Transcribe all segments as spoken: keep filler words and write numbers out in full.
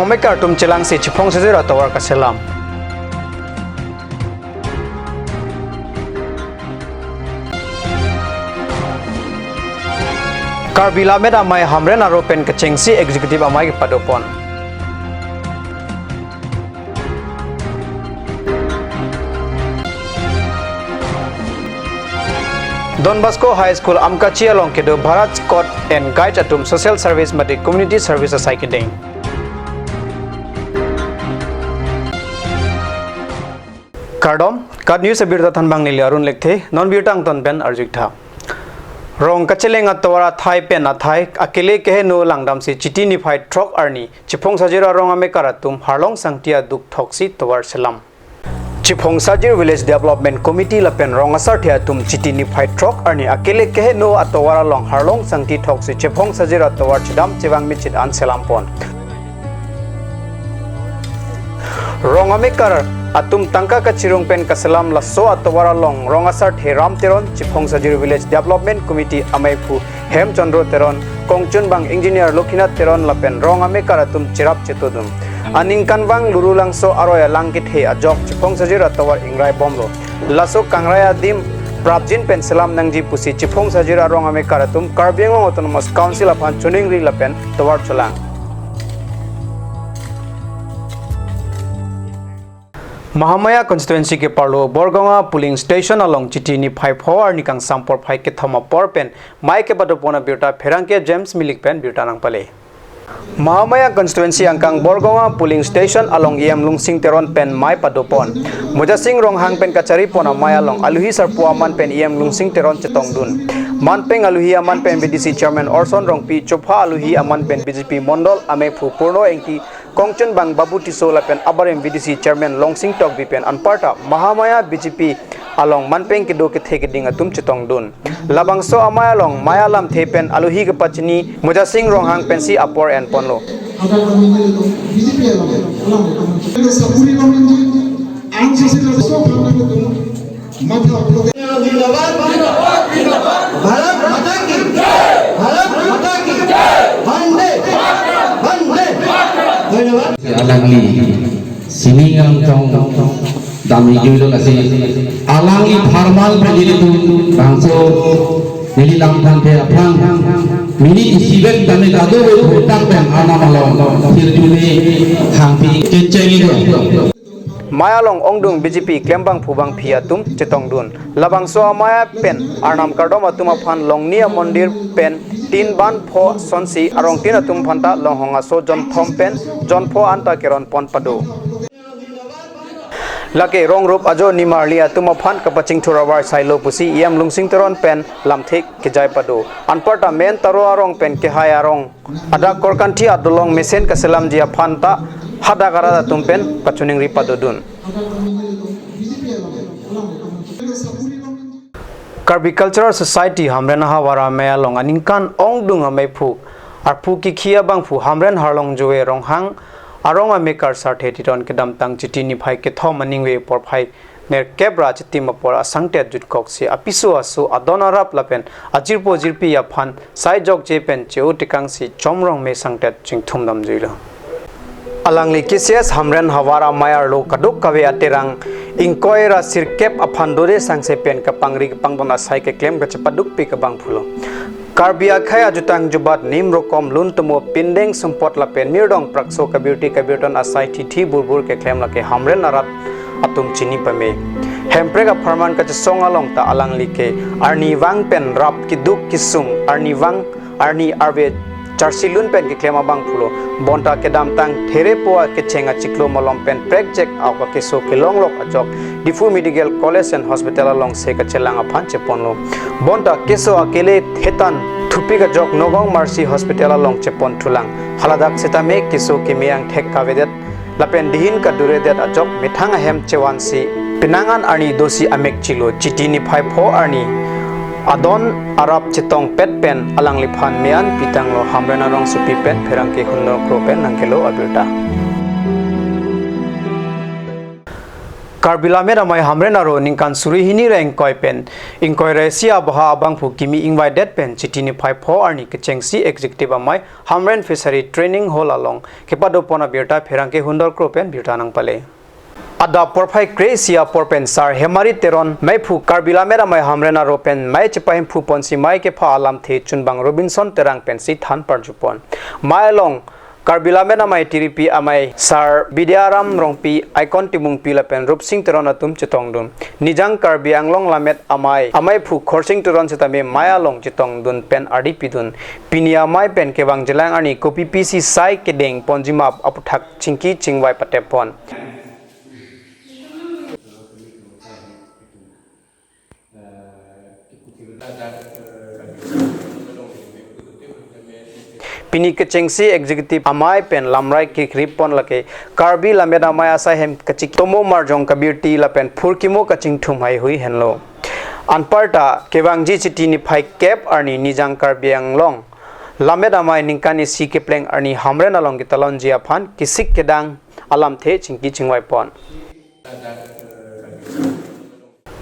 Amekar atum chelangsi Chiphong Sajir atovar kaselam. Karbi Lammet Amei Hamren aro pen kechengsi executive amei kepadopon. Don Bosco High School Amkachi along kedo Bharat Scout and Guide atum social service mate community service asai kedeng. Kardom, KAT News abirta thanbang neli Arun Lekthe, non birta angton pen arju-ik tha. Rong kacheleng atovar athai pen athai akele keheno langdamsi Chiti niphai throk arni Chiphong Sajir arong amekar atum Harlong Sangti aduk thoksi tovar selam. Chiphong Sajir Village Development Committee lapen rong asarthe atum Chiti niphai throk arni akele keheno atovar along Harlong Sangti thoksi Chiphong Sajir atovar chedam chevang michit an selampon. Rong amekar atum tangka kachirung pen kaselam laso atovar along rong asarthe Ram Teron, Chiphong Sajir Village Development Committee ameiphu Hem Chandra Teron, kongchunbang engineer Lokhinath Teron lapen rong amekar atum cherap chetodun. Aningkanvang Lurulangso aroi alang kethe ajok Chiphong Sajir atovar ingrai bomlo. Laso kangrai adim prapjin pen selam nangji pusi Chiphong Sajir arong amekar atum Karbi Anglong Autonomous Council aphan choningri lapen tovar cholang. Mahamaya constituency keparlo Borgaon polling station along Chiti niphai pho arni kangsam porphai kethom apor pen mei kepadopon abirta pherangke James Milik pen birta nangpale. Mahamaya constituency angkang Borgaon polling station along E M Lungsing Teron pen mei padopon. Mojasing Ronghang pen kacharipon amei along aluhi sarpo aman pen E M Lungsing Teron chetongdun. Manpeng aluhi aman pen B D C chairman Orson Rongpi, chopha aluhi aman pen B J P mondol ameiphu Purno Engti, kongchunbang Babu Tisso lapen abarim B D C chairman Longsing Tokbi pen anparta Mahamaya B J P along manpeng kedo kethe keding atum chetongdun. Labangso amei along mei alamthe pen aluhi kepachini Mojasing Ronghang pensi apor enponlo. Hadak kami ini itu B J P along, along, along. Sapuri kami ini, ang sisi laso kami itu, matha bloke. Zindabad, zindabad, zindabad. Bharat Mata Ki, Bharat Mata Ki, Vande, Vande, dhanyabad. Alangli sining angtong dam-ik juilo lasi alangli pharman pajiri tum bangso neli lam thanthe aphrang minute isi pen tame kado-ve thurtang pen anam along thirjume hangpi kecheng-iklo. Mei along ongdung B J P klembangphu bangphi atum chetongdun. Labangso amei pen arnam kardom atum aphan Longnia Mondir pen tin ban pho sonsi arongtin atum aphanta Longhong aso jonthom pen jonpho anta keronpon pado. Lake rongrup ajo nimarli atum aphan kapachingthur avar sailo pusi E M Lungsing Teron pen lamthe kejai pado. Anparta main taro arong pen kehai arong adak Korkanthi adolong mesen kaselamji aphanta hadak arat atum pen kachoningri padodun. Karbi Cultural Society Hamren ahavar amei along aningkan ongdung ameiphu arpu kikhi abangphu Hamren Harlong Joe Ronghang arong amekar sarthe Teron kedamtang Chiti niphai kethom aningve porphai nerkep ra chitim apor asangtet jutkoksi apiso aso adon arap lapen ajirpo jirpi aphan sai jokje pen che-o tekangsi chomrong me sangtet chingthum damjuilo. Alangli K C S Hamren ahavar amei arlo kadokave aterang ingkoi ra sirkep aphan dode sangse pen kapangri kapangdon asai keklem kachepadukpik abangphulo. Karbi akhei ajutang jubat nim rokom lun tomo pindeng sumpot lapen nirdong prakso kabirti kabirton asai thithi burbur keklem lake Hamren arat atum chini pame. Hemprek apharman kachesong along ta alangli ke arnivang pen rap keduk kesung arnivang arni arve charsi lun pen keklem abangphulo. Bonta kedamtang therepo akecheng achiklo malom pen prekjek auk akeso kelonglok ajok Diphu Medical College and Hospital alongsi kachelang aphan cheponlo. Bonta keso akele thetan thupik ajok Nagaon Mercy Hospital along cheponthulang. Haladak setame keso keme angthek kavedet lapen dihin kaduredet ajok methang ahem chevansi penang an arni dosi amek chilo. Chiti niphai pho arni adon arap chetongpet pen alangliphan me-an pitanglo. Hamren arongsopi pen pherangke Hunor Kro pen nangkelo abirta. Karbi Lammet Amei Hamren aro ningkan suri hini ra ingkoi pen ingkoi ra isi abaha abangphu kimi ingvaidet pen Chiti niphai pho arni kechengsi Executive Amei Hamren Fishery Training Hall along kepadopon abirta pherangke Hundor Kro pen birta nangpale. Adap porphai kre-isi apor pen Sar Hemari Teron, meiphu Karbi Lammet Amei Hamren aro pen mei chepahemphu ponsi mei kepha alamthe Chunbang Robinson Terang pensi than parjupon. Mei along Karbi Lammet Amei tiripi amei Sar Bidyaram Rongpi, Icon Timungpi lapen Rupsing Teron atum chetongdun. Nijang Karbi Anglong Lammet Amei, ameiphu Khorsing Teron setame mei along chetongdun pen ardi pidun. Pini amei pen kevangjilang arni kopi pisi sai kedeng ponji ma aputhak chingki chingvai pateppon. Pini kechengsi Executive Amei pen lamrai kekrippon lake Karbi Lammet Amei asai hem kachiki tomo marjong kabirti lapen phurkimo kachingthum haihui henlo. Anparta kevangji Chiti niphai kep arni Nijang Karbi Anglong Lammet Amei ningkan isi kepleng arni Hamren along ketalonji aphan kesik kedang alamthe chingki chingvaipon.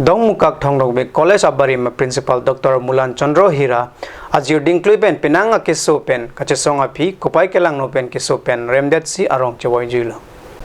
Dongmukak Thong Nokbe College abarim Principal Doctor Mulan Chandra Hira ajir dingklui pen penang akeso pen kachesong aphi kopai kelangno pen keso pen remdetsi arong chevoijuilo.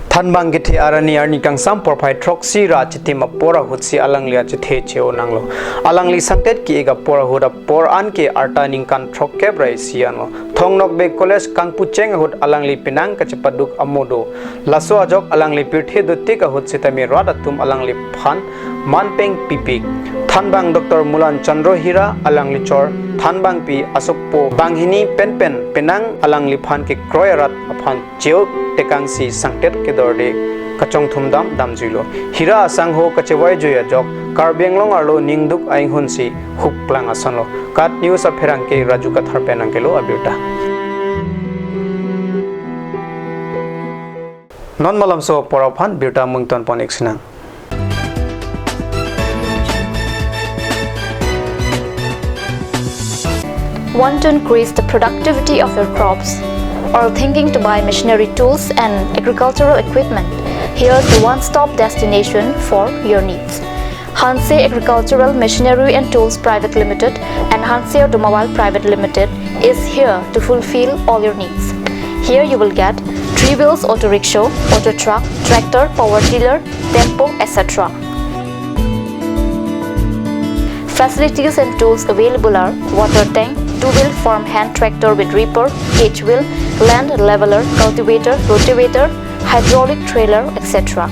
Thanbang kethe arni arni kangsam porphai throksi ra chitim apor ahutsi alangli achethe che-o nanglo. Alangli sangtet ki-ik apor ahut apor anke arta ningkan throkkep ra isi anlo. Thong Nokbe College kangpucheng ahut alangli penang kachepaduk amo do. Laso ajok alangli pirthe dotik ahut setame rat atum alangliphan manpeng pipik. Thanbang Doctor Mulan Chandra Hira alangli chor thanbangpi asokpo banghini penpen penang alangliphan kekroi arat aphan cheu tekangsi sangtet kedorde kachongthum dam damjuilo. Hira asangho kachevoijui ajok Karbi Anglong arlo ningduk ainghunsi huklang asonlo. KAT News apherangke Raju Kathar pen nangkelo abirta. Non malomso apor aphan birta mungtonpon-ik sinang. Want to increase the productivity of your crops? Or thinking to buy machinery tools and agricultural equipment? Here's the one-stop destination for your needs. Hanse Agricultural Machinery and Tools Private Limited and Hanse Automobile Private Limited is here to fulfill all your needs. Here you will get three wheels auto rickshaw, auto truck, tractor, power tiller, tempo, et cetera. Facilities and tools available are water tank, two-wheel farm hand tractor with reaper, cage wheel, land leveler, cultivator, rotavator, hydraulic trailer, et cetera.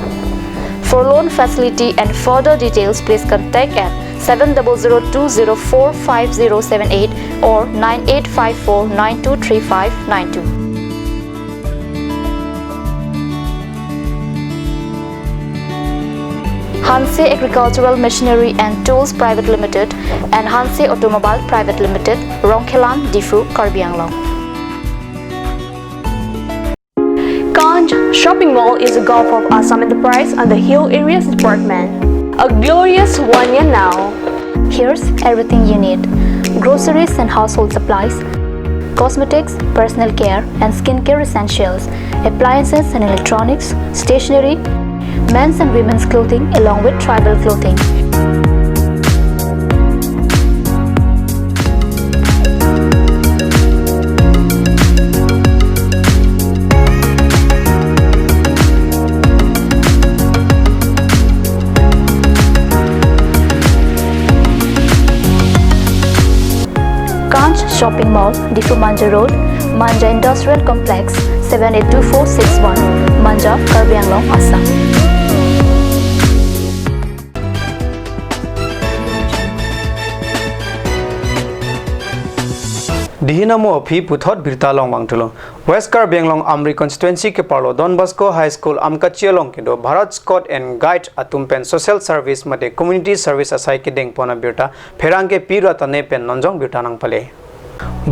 For loan facility and further details, please contact at seven double zero two zero four five zero seven eight or nine eight five four nine two three five nine two. Hanse Agricultural Machinery and Tools Private Limited and Hanse Automobile Private Limited, Rongkhelan, Diphu, Karbi Anglong. Kanch Shopping Mall is a Gulf of Assam enterprise under Hill Areas Department. A glorious one year now. Here's everything you need: groceries and household supplies, cosmetics, personal care and skincare essentials, appliances and electronics, stationery, men's and women's clothing along with tribal clothing. Kanch Shopping Mall, Diphu Manja Road, Manja Industrial Complex, seven eight two four six one, Manja, Karbi Anglong, Assam. Dihinamo aphi puthot birta along vangthulo. West Karbi Anglong Amri constituency keparlo Don Bosco High School Amkachi along kedo Bharat Scout and Guide atum pen social service mate community service asai kedengpon abirta pherangke Pi Ratane pen nonjong birta nangpale.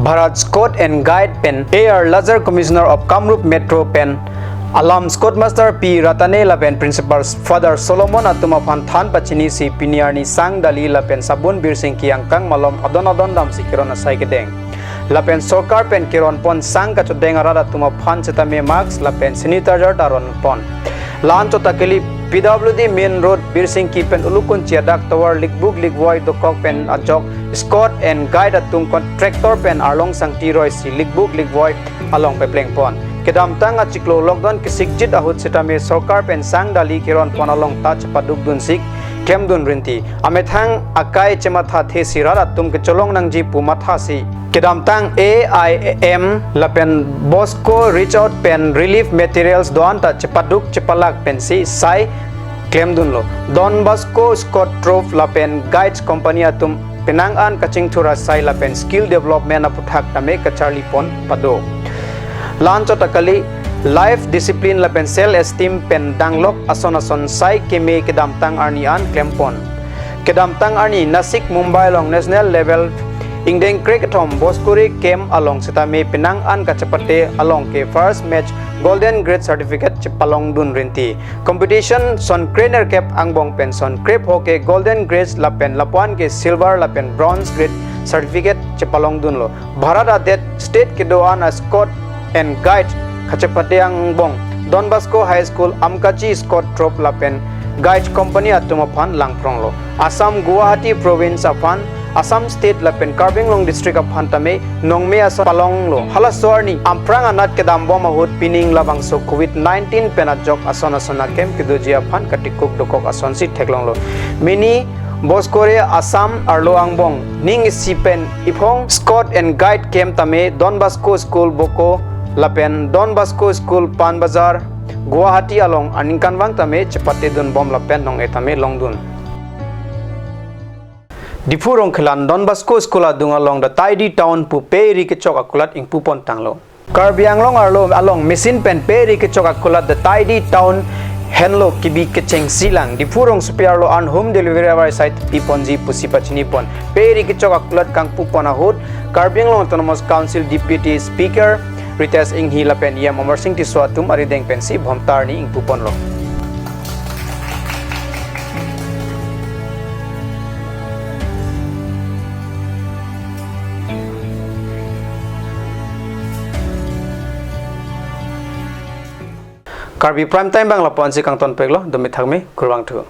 Bharat Scout and Guide pen A R Lazar, Commissioner of Kamrup Metro pen alam Scout Master Pi Ratane lapen Principal Father Solomon atum aphan than pachinisi pini arni sang dali lapen sabun birsingki angkang malom adon adon damsi keron asai kedeng. Lapen sorkar pen keronpon sang kachodeng arat atum aphan setame mask lapen sanitizer ta ronpon. La-an chot ta kelip P W D main road Birsingki pen Ulukunchi adak tovar likbuk likvoi dokok pen ajok Scout and Guide atum contractor pen arlong sangti roisi likbuk likvoi along pepleng pon. Kedamtang achiklo lockdown kesikjit ahut sitame sorkar pen sang dali keron pon along ta chepaduk dun sik klem dun rinti. Amethang akai chematha the si rat atum kecholong nangji pu matha si kedamtang A I M lapen Bosco reach out pen relief materials do-an ta chepaduk chepalak pensi sai klem dunlo. Don Bosco Scout Troop lapen Guides Company atum penang an kachingthur asai lapen skill development aputhak tame kacharli pon pado. Lanchot akali life discipline lapen self esteem pen danglok ason ason sai keme kedamtang arni an klem pon. Kedamtang arni Nasik Mumbai along national level ingdeng krekethom Bosco Re camp along sitame penang an kachepate along ke first match Golden Grade Certificate chepalong dun rinti. Competition son krenerkep angbong pen son krepho ke Golden Grade lapen lapuan ke Silver lapen Bronze Grade Certificate chepalong dunlo. Bharat adet state kedo-an a Scout and Guide kachepate angbong Don Bosco High School Amkachi Scout Troop lapen Guide Company atum aphan langphronglo. Assam Guwahati Province aphan, Assam State lapen Karbi Anglong District aphan tame nongme ason palonglo. Halaso arni aphrang anat kedambom ahut pining labangso covid nineteen pen ajok ason ason akem kedoji aphan katikuk dokok asonsi theklonglo. Mini Bosco Re Assam arlo angbong ning isi pen iphong Scout and Guide camp tame Don Bosco School Boko lapen Don Bosco School Pan Bazar Guwahati along aningkanvang tame chepate dunbom lapen nong-e tame longdun. Diphu Rongkhelan Don Bosco School adung along The Tidy Town pu pe ri kechok akulat ingpu pon tanglo. Karbi Anglong arlo along machine pen pe ri kechok akulat The Tidy Town henlo kebi kechengsi lang. Diphu rongsopi arlo an home delivery avar site pi ponji pusi pachini pon. Pe ri kechok akulat kangpu pon ahut Karbi Anglong Autonomous Council Deputy Speaker Ritesh Enghi lapen E M Amarsing Tisso atum arideng pensi bhomtar ni ingpu ponlo. Karbi Prime Time bang lapu-ansi kangton peklo, dome thakme, kurvangthu.